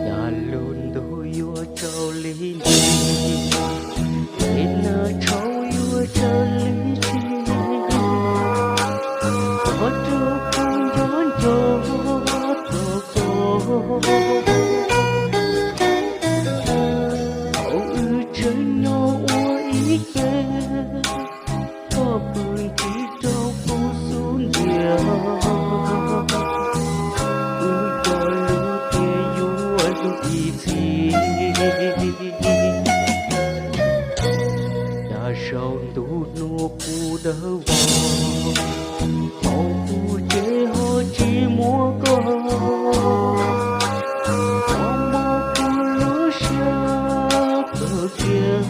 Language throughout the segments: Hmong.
Cas lub ntuj yuav tsaus li ntsis, ces nag tshauv yuav tsawg li ntsis, ua rau kuv nco nco txog koj. Thaum wb tseem nyob ua ib ke, koj pw ntsiv rau kuv xub ntiag, wb cog lus tias yuav hlub ib txhis. Cas saum ntuj hnub qub dawb vog, hauv kuv tsev ho tsis muaj koj, ho mob kuv lub siab kawg kiag.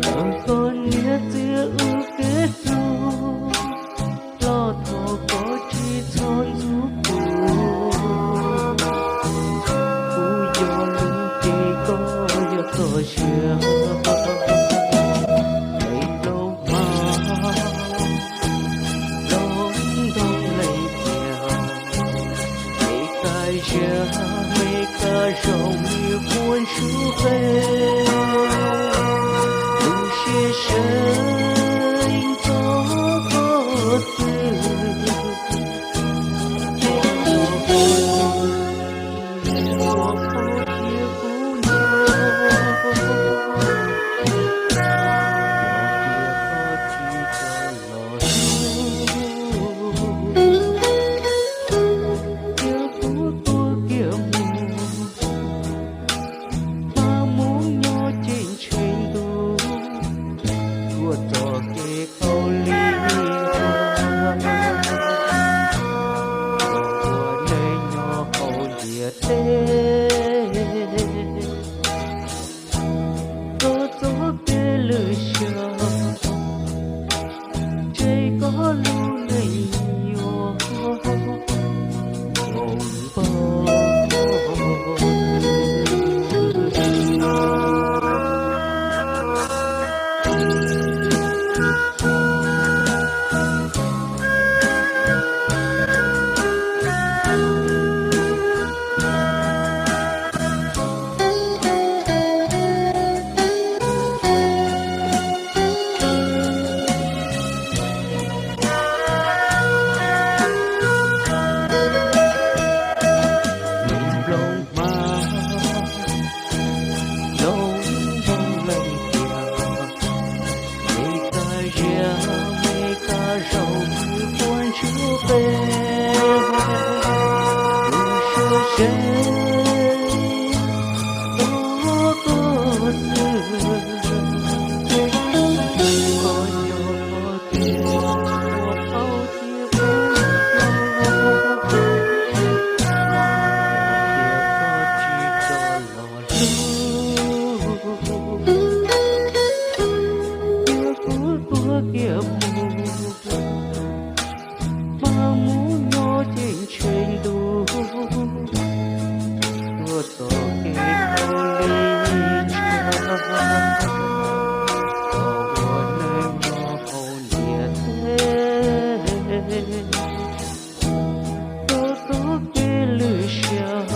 Txawm koj niam txiv wb kev hlub, los thov koj tsis txhob ntxub kuv. Kuv yog leej ces koj yog txoj sia. Peb nplooj hmab, nplooj ntoo leej tiag, me kaj ziag, me kaj zoo, me quaj ntsuag qe, lub siab seev txog koj xwb. Ua qhov tias kuv nco, yog tias koj tsis tau los hlub, cia kuv tuag kiag mus, pab mus nyob ces ntshe ntuj tuaj txog kev khaub lig, los ua neej nyob hauv ntiaj teb. Koj txoj kev lwm siab, ntshe koj lub neej yuav zoo npaum. Nplooj hmab, nplooj ntoo leej tiag, me kaj ziag, me kaj zoo, me quaj ntsuag qe, lub siab seev txog koj xwb. Koj yog koj tiag, ua qhov tias kuv nco, yog tias koj tsis tau los hlub, cia kuv tuag kiag mus, pab mus nyob ces ntshe ntuj tuaj txog kev khaub lig ntshai, los ua neej nyob hauv ntiaj teb. Koj txoj kev lwm siab,